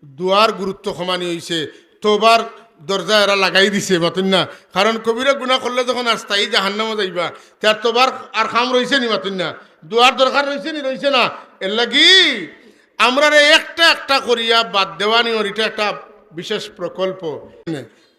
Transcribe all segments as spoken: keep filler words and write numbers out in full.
দোয়ার গুরুত্ব কমানি অইছে, তওবার দরজা এরা লাগাই দিছে, মাতইন না? কারণ কবিরা গুনা করলে যখন আর স্থায়ী জাহান্নামো যাইবা, তে আর তওবার আর কাম রইছে নি, মাতইন না? দোয়ার দরকার রইছে নি, রইছে না? এরলাগি আমরারে একটা একটা করিয়া বাদ দেওয়ানি অর, ইটা একটা বিশেষ প্রকল্প।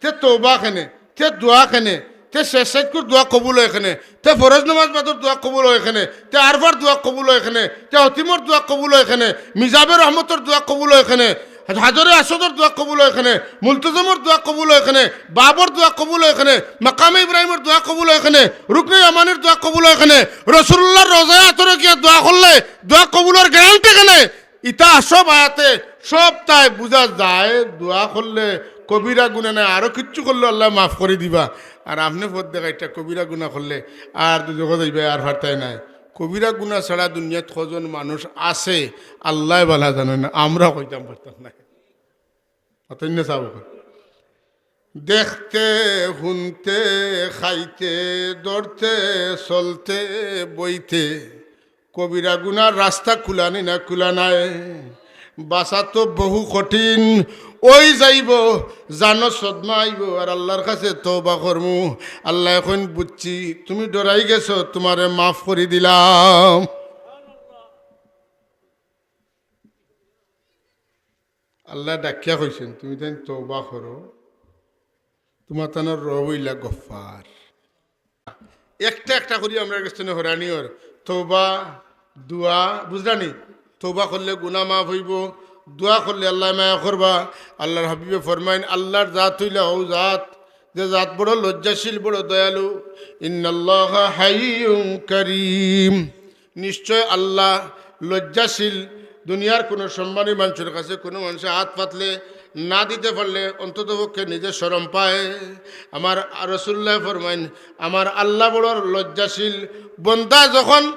তে তওবা কেনে, তে দোয়া কেনে, তে শেষ সাইতকুর দোয়া কবুল অয় কেনে, তে ফরজ নামাজ বাদর দোয়া কবুল অয় কেনে, তে আরফার দোয়া কবুল অয় কেনে, তে হতিমর দোয়া কবুল অয় কেনে, মিজাবে রহমতর দোয়া কবুল অয় কেনে, হাজরে আসওয়াদর দোয়া কবুল অয় কেনে, মুলতজমর দোয়া কবুল অয় কেনে, বাবর দোয়া কবুল অয় কেনে, মাকামে ইব্রাহিমর দোয়া কবুল অয় কেনে, রুকনে ইয়ামানির দোয়া কবুল অয় কেনে, রাসুলুল্লাহর রওজায়ে আতহারো গিয়া দোয়া করলে দোয়া কবুলর গ্যারান্টি কেনে? ইতা সব আয়াতে, সবতায় বুঝা যায়, দোয়া করলে কবিরা গুনা নায়, আরো কিচ্ছু করলে আল্লায় মাফ করি দিবা। আর আপনে পথ দেখাইতা, কবিরা গুনা করলে আর দুজখো যাইবা, আর পারতায় নায়। কবিরা গুনা ছাড়া দুনিয়াত কয়জন মানুষ আছে, আল্লায় ভালা জানইন, আমরা কইতাম পারতাম নায়। অতএব না চাবো। দেখতে, হুনতে, খাইতে, ধরতে, চলতে, বইতে, কবিরা গুনার রাস্তা খুলানি না খুলা নায়। বাঁচা তো বহু কঠিন অই যাইবো, জানো সদমা আইবো, আর আল্লার কাছে তওবা করমু। আল্লায় কইন, বুঝছি, তুমি ডরাই গেছো, তুমারে মাফ করি দিলাম। আল্লায় ডাকিয়া কইছইন, তুমি তাইন তওবা করো, তুমার তানর রব অইলা গফফার। একটা একটা করি আমরার গেছ থনে হরানি অর। তওবা, দোয়া, বুঝলানি? তওবা করলে গুনা মাফ অইবো, দোয়া করলে আল্লায় মায়া করবা। আল্লার হাবিবে ফরমাইন, আল্লার জাত অইলা অউ জাত, যে জাত বড় লজ্জাশীল, বড় দয়ালু। ইন্নাল্লাহা হাইয়্যুন কারীম। নিশ্চয় আল্লা লজ্জাশীল। দুনিয়ার কুনু সম্মানী মানষর কাছে কুনু মানষে আত পাতলে না দিতে পারলে অন্ততপক্ষে নিজে শরম পায়। আমার রাসুলুল্লায় ফরমাইন, আমার আল্লা বড় লজ্জাশীল। বন্দা যখন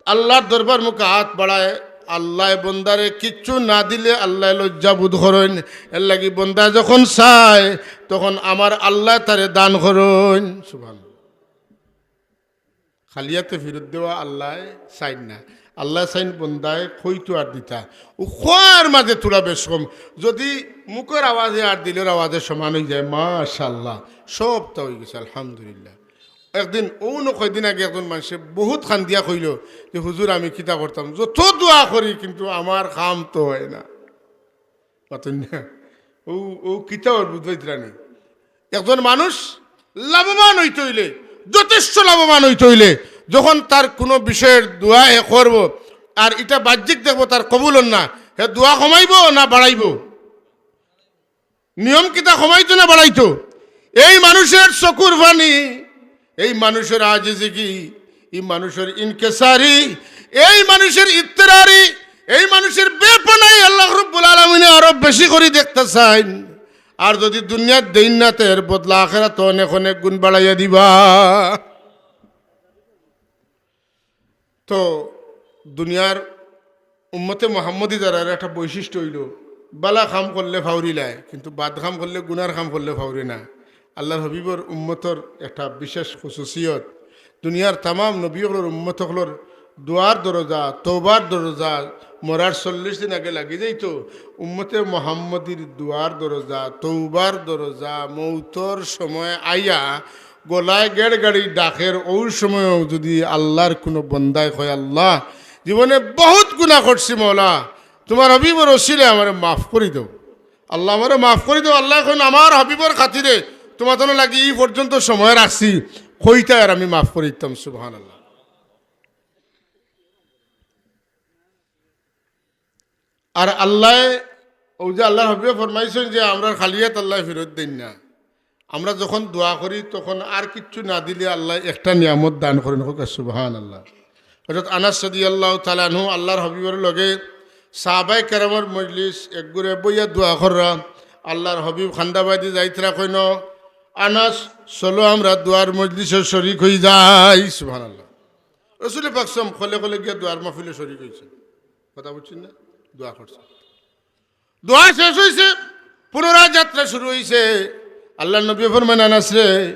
আল্লার দরবার মুখে আত বাড়ায়, আল্লায় বন্দারে কিচ্ছু না দিলে আল্লায় লজ্জা বোধ করইন। এরলাগি বন্দায় যখন চায়, তখন আমার আল্লায় তারে দান করইন। সুবহানাল্লাহ। খালি আতে ফিরত দেওয়া আল্লায় চাইন না। আল্লায় চাইন বন্দায় কইতো আর দিতা। অউ কওয়ার মাঝে থুড়া বেশ কম। যুদি মুখর আওয়াজে আর দিলর আওয়াজে সমান অইযায়, মাশাআল্লাহ, সবতা অইগেছে, আলহামদুলিল্লাহ। একদিন, অউ নু কয়দিন আগে একজন মানষে বউত কান্দিয়া কইলো যে, "হুজুর, আমি কিতা করতাম? যত দোয়া করি, কিন্তু আমার কাম তো অয় না।" মাতইন না? অউ, অউ কিতা অর বুঝবাইতরানি? একজন মানুষ লাভবান অইতে অইলে, যথেষ্ট লাভবান অইতে অইলে, যখন তার কুনু বিষয়র দোয়া হে করবো, আর ইটা বাহ্যিক দেখবো তার কবুল অর না, হে দোয়া কমাইবো না বাড়াইবো? নিয়ম কিতা, কমাইতো না বাড়াইতো? এই মানুষর চকুর পানি, এই মানুষর আজিজিগি, এই মানুষর ইনকিসারি, এই মানুষর ইত্তেরারি, এই মানুষর বেপনাই আল্লাহ রাব্বুল আলামিনে আরো বেশি করি দেখতা চাইন। আর যুদি দুনিয়াত দেইন না, তে এর বদলা আখেরাতো অনেক অনেক গুণ বাড়াইয়া দিবা। তো দুনিয়ার উম্মতে মুহাম্মদী যারার একটা বৈশিষ্ট্য অইলো, বালা কাম করলে ফাউরিলায়, কিন্তু বাদ কাম করলে, গুনার কাম করলে ফাউরে না। আল্লার হাবিবর উম্মতর একটা বিশেষ খুসুসিয়ত, দুনিয়ার তামাম নবী অকলর উম্মত অকলর দোয়ার দরজা, তওবার দরজা, মরার চল্লিশ দিন আগে লাগি যাইতো। উম্মতে মুহাম্মদীর দোয়ার দরজা, তওবার দরজা, মৌতর সময় আইয়া গলায় গেড়গাড়ি ডাকের, অউ সময়ও যুদি আল্লার কুনু বন্দায় কয়, "আল্লা, জীবনে বউত গুনা করছি, মওলা, তুমার হাবিবর ওসিলায় আমারে মাফ করি দেও, আল্লা, আমারে মাফ করি দেও।" আল্লায় কইন, "আমার হাবিবর খাতিরে তুমার জন্য লাগি ই পর্যন্ত সময় রাখছি, কইতায় আর আমি মাফ করি দিতাম।" সুবহানাল্লাহ। আর আল্লায়, অউ যে আল্লার হাবিবে ফরমাইছইন যে আমরার খালি আত আল্লায় ফিরত দেইন না। আমরা যখন দোয়া করি, তখন আর কিচ্ছু না দিলে আল্লায় একটা নিয়ামত দান করইন। কউক্কা সুবহানাল্লাহ। হযরত আনাস রাদিয়াল্লাহু তাআলা আনহু আল্লার হাবিবর লগে সাহাবায়ে কেরামর মজলিস, একগুরে বইয়া দোয়া কররা। আল্লার হাবিব কান্দাবায়দি যাইতরা, কইন, "আনাস, চলো আমরা দোয়ার মজলিসো শরিক অইযাই।" সুবহানাল্লাহ। রসুলে পাক সাল্লাম কলে কলে গিয়া দোয়ার মাহফিলো শরিক অইছইন। কথা বুঝছইন না? দোয়া করছইন। দোয়া শেষ অইছে, পুনরায় যাত্রা শুরু অইছে। আল্লার নবীয়ে ফরমাইন, "আনাস রে,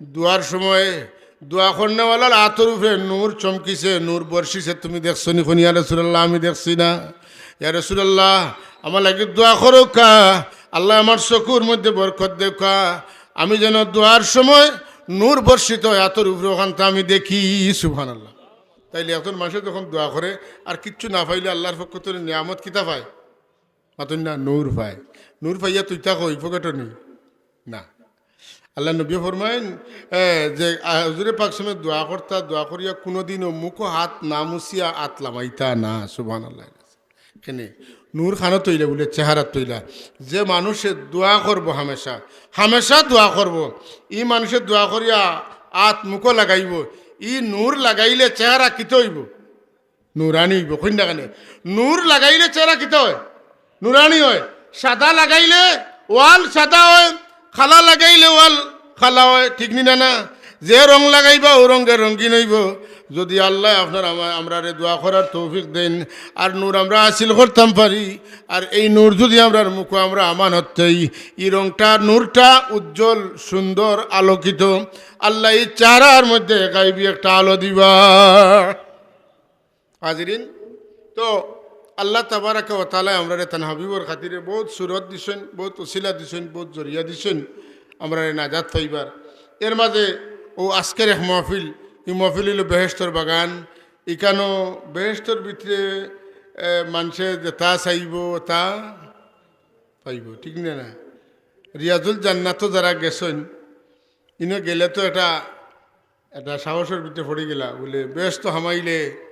দোয়ার সময় দোয়া করনেওয়ালার আতর উপরে নূর চমকিছে, নূর বর্ষিছে, তুমি দেখছো নি?" কইন, "ইয়া রাসুলাল্লাহ, আমি দেখছি না।" "ইয়া রাসুলাল্লাহ, আমার লাগি দোয়া করউক্কা, আল্লায় আমার চকুর মধ্যে বরকত দেউক্কা, আমি যেন দোয়ার সময় নূর বর্ষিত অয় আতর উপরে, অখানতা আমি দেখি। সুবহানাল্লাহ। তাইলে একজন মানষে যখন দোয়া করে আর কিচ্ছু না পাইলে আল্লার পক্ষ থাকি নিয়ামত কিতা পায়? মাতইন না, নূর পায়। নূর পাইয়া তুই তা কই পকেটো নি? না। আল্লার নবীয়ে ফরমাইন, এ, যে, আ, হুজুরে পাক সময় দোয়া করতা, দোয়া করিয়া কুনুদিনও মুখো হাত না মুছিয়া আত লামাইতা না। সুবহানাল্লাহ। কেনে? নূর খানো তইলা বুলে, চেহারা তইলা। যে মানষে দোয়া করবো হামেশা, হামেশা দোয়া করবো, ই মানষে দোয়া করিয়া আত মুখো লাগাইবো, ই নূর লাগাইলে চেহারা কিতা অইবো? নুরানি অইবো। কইন না কেনে? নূর লাগাইলে চেহারা কিতা অয়? নুরানি অয়। সাদা লাগাইলে ওয়াল সাদা অয়, কালা লাগাইলে ওয়াল কালা অয়, ঠিক নি না? না, যে রং লাগাইবা অউ রঙে রঙিন অইবো। যুদি আল্লায় আপনার আমা-, আমরারে দোয়া করার তৌফিক দেইন, আর নূর আমরা হাসিল করতাম পারি, আর এই নূর যুদি আমরার মুখো আমরা আমানত দেই, ই রংটা, নূরটা উজ্জ্বল, সুন্দর, আলোকিত, আল্লায় ই চেহারার মধ্যে গাইবি একটা আলো দিবা। হাজিরিন, তো আল্লাহ তাবারাকা ওয়া তাআলায় আমরারে তান হাবিবর খাতিরে বউত সুরত দিছইন, বউত উসিলা দিছইন, বউত জরিয়া দিছইন, আমরারে নাজাত পাইবার। এর মাঝে অউ আজকের এক মহফিল, ই মহফিল অইলো বেহেশতর বাগান। ইখানো বেহেশতর ভিতরে, এ, মানষে যেতা চাইবো অতা পাইবো, ঠিক না? না, রিয়াজুল জান্নাতো যারা গেছইন, ইনো গেলে তো একটা, একটা সাহসর ভিতরে পড়ি গেলা, বুলে, বেহেশতো হামাইলে,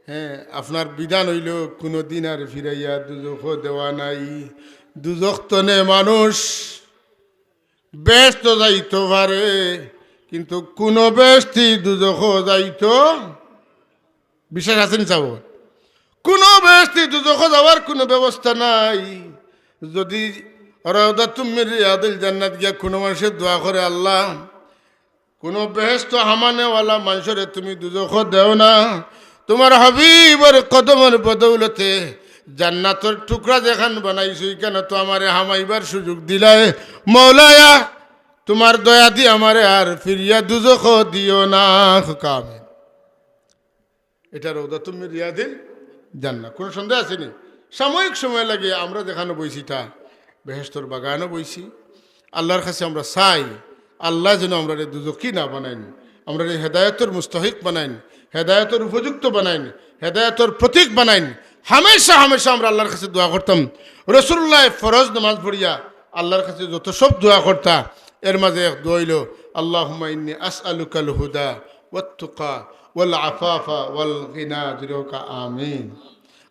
হ্যাঁ, আপনার বিধান অইলো কুনুদিন আর ফিরাইয়া দুজখো দেওয়া নাই। দুজখ তনে মানুষ বেহেশতো যাইতো পারে, কিন্তু কুনু বেহেশতি দুজখো যাইতো, বিশ্বাস আছে নি চাবো? কুনু বেহেশতি দুজখো যাওয়ার কুনু ব্যবস্থা নাই। যুদি রাউদাতুম মিন রিয়াদিল জান্নাত গিয়া কুনু মানষে দোয়া করে, "আল্লাহ, কুনু বেহেশতো হামানেওয়ালা মানষরে তুমি দুজখো দেও না, তুমার হাবিবর কদমর বদৌলতে জান্নাতর টুকরা যেখান বানাইছো, ইখানো তো আমারে হামাইবার সুযোগ দিলায়। মৌলায়া, তুমার দয়া দি আমারে আর ফিরিয়া দুজখো দিও না।" আমিন। ইটা রাউদাতুম মিন রিয়াদিল জান্নাহ, কুনু সন্দেহ আছে নি? সাময়িক সময় লাগি আমরা যেখানো বইছি, ইটা বেহেশতর বাগানো বইছি। আল্লাহর কাছে আমরা চাই, আল্লাহ যেন আমরারে দুজখি না বানাইন, আমরারে হেদায়েতর মুস্তাহিক বানাইন, হেদায়েতর উপযুক্ত বানাইন, হেদায়েতর প্রতীক বানাইন। হামেশা হামেশা আমরা আল্লাহর কাছে দোয়া করতাম। রাসূলুল্লাহ ফরজ নামাজ পড়িয়া আল্লাহর কাছে যত সব দোয়া করতা, এর মাঝে এক দোয়া অইলো, "আল্লাহুম্মা ইন্নী আসআলুকাল হুদা ওয়াত তুকা ওয়াল আফাফা ওয়াল গিনা।" জোরে কউক্কা, আমিন।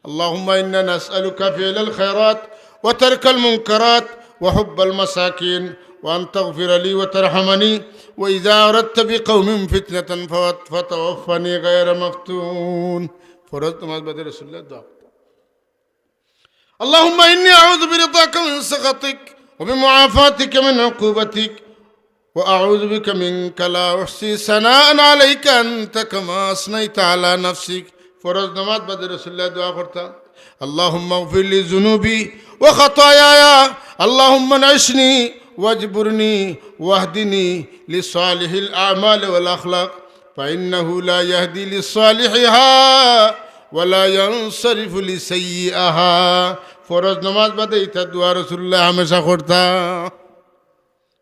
اللهم إنا نسألك فعل الخيرات وترك المنكرات وحب المساكين وأن تغفر لي وترحمني وإذا أردت بقوم فتنة فوت-، فتوفني غير مفتون। ফরজ নামাজ বাদে রাসূলুল্লাহ দোয়া। اللهم إني أعوذ برضاك من سخطك وبمعافاتك من عقوبتك وأعوذ بك منك لا أحصي ثناء عليك أنت كما أثنيت على نفسك। ফরজ নামাজ বাদে রাসূলুল্লাহ দোয়া করতা, اللهم اغفر لي ذنوبي وخطاياي، اللهم انعشني واجبرني واهدني لصالح الأعمال والأخلاق، فإنه لا يهدي لصالحها ولا ينصرف لسيئها। ফরজ নামাজ বাদে ইতা দোয়া রাসূলুল্লাহ হামেশা করতা।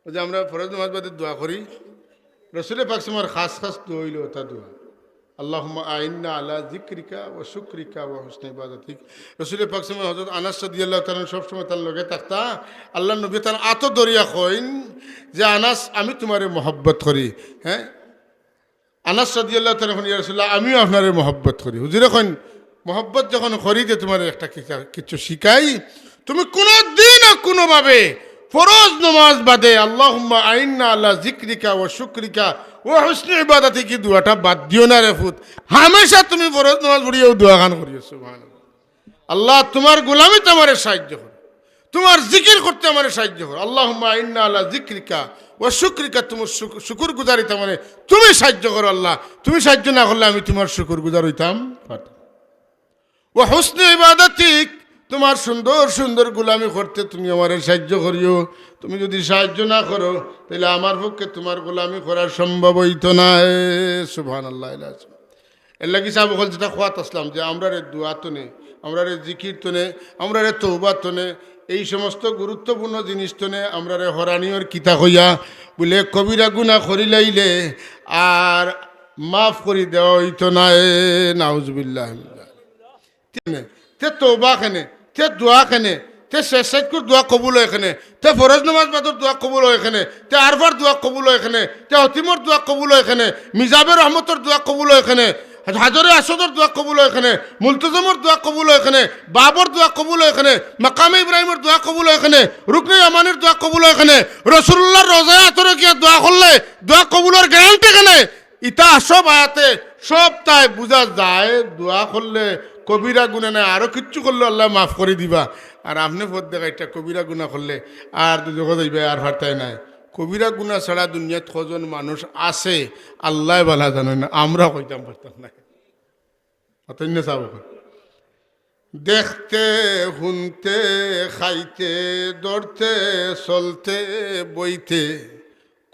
অউ যে আমরা ফরজ নামাজ বাদে দোয়া করি, রাসূলে পাক সাল্লাল্লাহু আলাইহি ওয়াসাল্লামর খাস খাস দোয়া অইলো অতা দোয়া, اللهم أعني على ذكرك وشكرك وحسن عبادتك। রাসূলে পাক সাল্লাল্লাহু আলাইহি ওয়াসাল্লাম, হযরত আনাস রাদিয়াল্লাহু তাআলা আনহু সবসময় তান লগে থাকতা, আল্লাহর নবী তান আতো ধরিয়া কইন যে, "আনাস, আমি তুমারে মহব্বত করি।" হ্যাঁ, আনাস রাদিয়াল্লাহু তাআলা আনহু কইন, "ইয়া রাসূলুল্লাহ, আমিও আপনারে মহব্বত করি।" হুজুরে কইন, "মহব্বত যখন করি, তে তুমারে একটা কিতা-, কিছু শিখাই। তুমি কুনুদিনও কুনুভাবে ফরজ নামাজ বাদে اللهم أعني على ذكرك وشكرك وحسن عبادتك দোয়াটা বাদ দিও না রে পুত। হামেশা তুমি ফরজ নামাজ পড়িয়া অউ দোয়াখান করিও।" সুবহানাল্লাহ। আল্লাহ, তুমার গোলামিত আমারে সাহায্য করো, তুমার জিকির করতে আমারে সাহায্য করো। اللهم أعني على ذكرك وشكرك, তুমার শুক-, শুকুর গুজারিত আমারে তুমি সাহায্য করো আল্লাহ। তুমি সাহায্য না করলে আমি তুমার শুকুর গুজার অইতাম পারতাম না। وحسن عبادتك, তুমার সুন্দর সুন্দর গোলামি করতে তুমি আমারে সাহায্য করিও। তুমি যুদি সাহায্য না করো, তাইলে আমার পক্ষে তুমার গোলামি করা সম্ভব অইতো নায়। সুবহানাল্লাহ। এর লাগি সাব অকল যেটা কওয়াত আছলাম যে আমরারে দোয়া তনে আমরারে জিকির তনে, আমরারে তওবা তনে, এই সমস্ত গুরুত্বপূর্ণ জিনিস তনে আমরারে হরানিওর কিতা কইয়া, বুলে কবিরা গুনা করিলাইলে আর মাফ করি দেওয়া অইতো নায়। নাউজুবিল্লাহ। তে তওবা কেনে, তে দোয়া কেনে, তে শেষ সাইতকুর দোয়া কবুল অয় কেনে, তে ফরজ নামাজ বাদর দোয়া কবুল অয় কেনে, তে আরফার দোয়া কবুল অয় কেনে, তে হতিমর দোয়া কবুল অয় কেনে, মিজাবে রহমতর দোয়া কবুল অয় কেনে, হাজরে আসওয়াদর দোয়া কবুল অয় কেনে, মুলতজমর দোয়া কবুল অয় কেনে, বাবর দোয়া কবুল অয় কেনে, মাকামে ইব্রাহিমর দোয়া কবুল অয় কেনে, রুকনে ইয়ামানির দোয়া কবুল অয় কেনে, রাসুলুল্লাহর রওজায়ে আতহারো গিয়া দোয়া করলে দোয়া কবুলর গ্যারান্টি কেনে? ইতা সব আয়াতে সবতায় বুঝা যায়, দোয়া করলে কবিরা গুনা নায়, আরো কিচ্ছু করলে আল্লায় মাফ করি দিবা। আর আপনে পথ দেখাইরা কবিরা গুনা করলে আর দুজখো যাইবা, আর পারতায় নায়। কবিরা গুনা ছাড়া দুনিয়াত কয়জন মানুষ আছে, আল্লায় ভালা জানইন, আমরা কইতাম পারতাম নায়। অতএব না চাবো। দেখতে, হুনতে, খাইতে, ধরতে, চলতে, বইতে,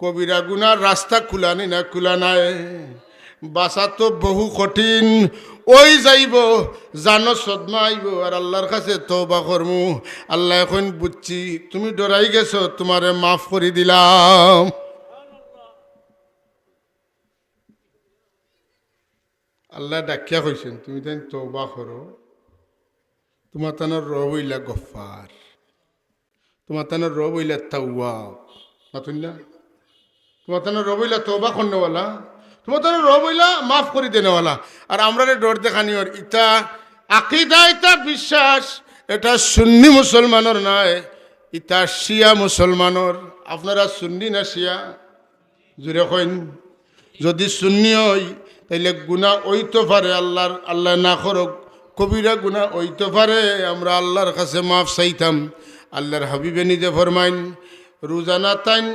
কবিরা গুনার রাস্তা খুলানি না খুলা নায়। বাঁচা তো বহু কঠিন অই যাইবো, জানো সদমা আইবো, আর আল্লার কাছে তওবা করমু। আল্লায় কইন, বুঝছি, তুমি ডরাই গেছো, তুমারে মাফ করি দিলাম। আল্লায় ডাকিয়া কইছইন, তুমি তাইন তওবা করো, তুমার তানর রব অইলা গফফার, তুমার তানর রব অইলা তাওয়াব, মাতইন না? তুমার তানর রব অইলা তওবা করনেওয়ালা, তুমার তানর রব অইলা মাফ করি দেনেওয়ালা। আর আমরারে ডর দেখানিওর ইতা আকিদা, ইতা বিশ্বাস, ইটা সুন্নি মুসলমানর নায়, ইতা শিয়া মুসলমানর। আপনারা সুন্নি না শিয়া? জুরে কইন। যদি সুন্নি অই, তাইলে গুনা অইতো পারে, আল্লার, আল্লায় না করউক, কবিরা গুনা অইতো পারে, আমরা আল্লার কাছে মাফ চাইতাম। আল্লার হাবিবে নিজে ফরমাইন, রোজানা তাইন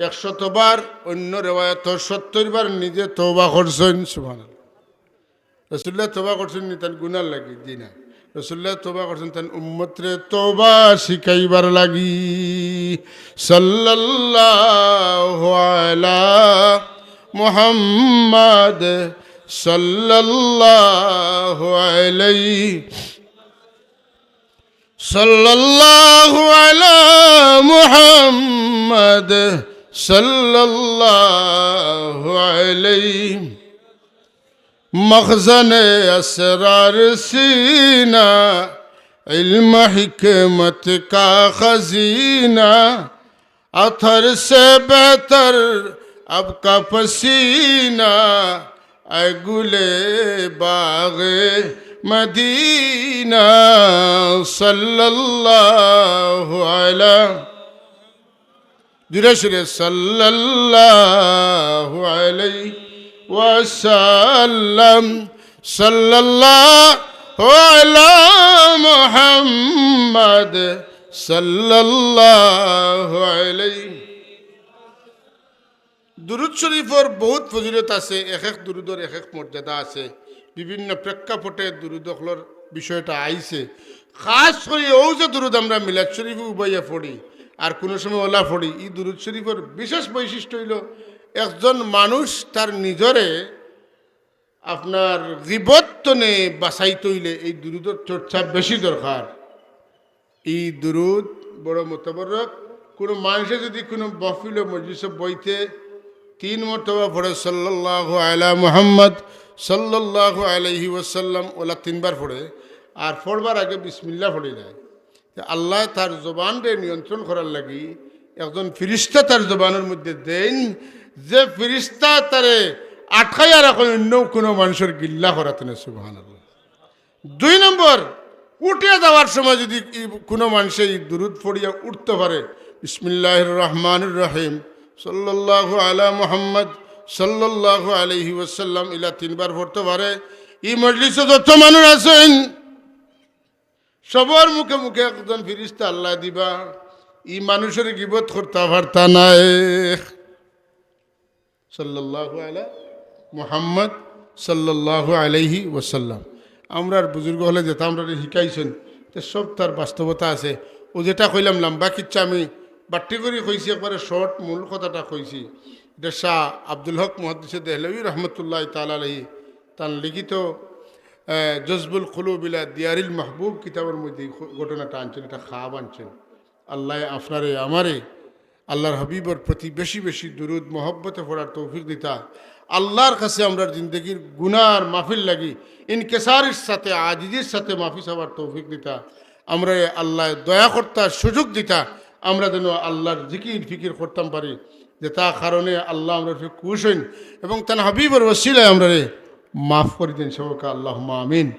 একশত বার, অইন্য রেওয়ায়তো সত্তইর বার নিজে তওবা করছইন। সুবহানাল্লাহ। রাসুলুল্লায় তওবা করছইন নি তান গুনার লাগি? জি না। রাসুলুল্লায় তওবা করছইন তান উম্মতরে তওবা শিখাইবার লাগি। সাল্লাল্লাহু আলা মুহাম্মাদ, সাল্লাল্লাহু আলাইহি, সাল্লাল্লাহু আলা মুহাম্মাদ, সাল্লাল্লাহু আলাইহি। مخزن اسرار سینہ، علم حکمت کا خزینہ، عطر سے بہتر آپ کا پسینہ، اے گل باغ مدینہ، صلی اللہ علیہ، জুরে সুরে, সাল্লাল্লাহু আলাইহি ওয়াসাল্লাম, সাল্লাল্লাহু আলা মুহাম্মাদ, সাল্লাল্লাহু আলাইহি। দুরুদ শরীফর বহুত ফজিলত আছে, এক এক দুরুদর এক এক মর্যাদা আছে, বিভিন্ন প্রেক্ষাপটে দুরুদ অকলর বিষয়টা আইছে। খাস করি অউ যে দুরুদ আমরা মিলাদ শরীফো উবাইয়া পড়ি, আর কুনু সময় অলা পড়ি, ই দুরুদ শরীফর বিশেষ বৈশিষ্ট্য অইলো, একজন মানুষ তার নিজরে আপনার গিবত তনে বাঁচাইতে অইলে এই দুরুদর চর্চা বেশি দরকার। ই দুরুদ বড় মুতাবাররক। কুনু মানষে যুদি কুনু মহফিল ও মজলিসো বইতে তিন মর্তবা পড়ে সাল্লাল্লাহু আলা মুহাম্মদ সাল্লাল্লাহু আলাইহি ওয়াসাল্লাম, অলা তিনবার পড়ে, আর পড়বার আগে বিসমিল্লাহ পড়ি যায়, তে আল্লায় তার জবানরে নিয়ন্ত্রণ করার লাগি একজন ফিরিস্তা তার জবানর মধ্যে দেইন, যে ফিরিস্তা তারে আটকাইয়া রাখইন অইন্য কুনু মানষর গিল্লা করাত নায়। সুবহানাল্লাহ। দুই নম্বর, উঠিয়া যাওয়ার সময় যুদি ই কুনু মানষে ই দুরুদ পড়িয়া উঠতে পারে, বিসমিল্লাহির রহমানির রহিম, সাল্লাল্লাহু আলা মুহাম্মদ, সাল্লাল্লাহু আলাইহি ওয়াসাল্লাম, ইলা তিনবার পড়তে পারে, ই মজলিসো যত মানুষ আছইন, সবর মুখে মুখে একজন ফিরিস্তা আল্লায় দিবা, ই মানষর গিবত করতা পারতা নায়। সাল্লাল্লাহু আলা মুহাম্মদ সাল্লাল্লাহু আলাইহি ওয়াসাল্লাম। আমরার বুজুর্গ অকলে যেতা আমরারে শিখাইছইন, তে সবতার বাস্তবতা আছে। অউ যেটা কইলাম, লাম্বা কিচ্ছা আমি বাট্টি করি কইছি, একবারে short মূল কথাটা কইছি। ইটা শাহ আব্দুল হক মুহাদ্দিসে দেহলভী রহমতুল্লাহি তাআলা আলাইহি তান লিখিত, আহ, জজবুল কুলুব ইলা দিয়ারিল মাহবুব কিতাবর মধ্যে এই ঘ-, ঘটনাটা আনছেন, এটা খাব আনছেন। আল্লাহ আপনারে আমারে আল্লাহর হাবিবর প্রতি বেশি বেশি দুরুদ মহব্বতে পড়ার তৌফিক দিতা। আল্লাহর কাছে আমরার জিন্দেগির গুনার মাফির লাগি ইনকিসারির সাথে, আজিজির সাথে মাফি চাওয়ার তৌফিক দিতা। আমরারে আল্লাহ দয়া করতার সুযোগ দিতা, আমরা যেন আল্লাহর জিকির ফিকির করতাম পারি, যেটা কারণে আল্লাহ আমরার উপরে খুশ হইন এবং তান হাবিবর ওসিলায় আমরারে মাফ করি দেন সবকা। আল্লাহুম্মা আমিন।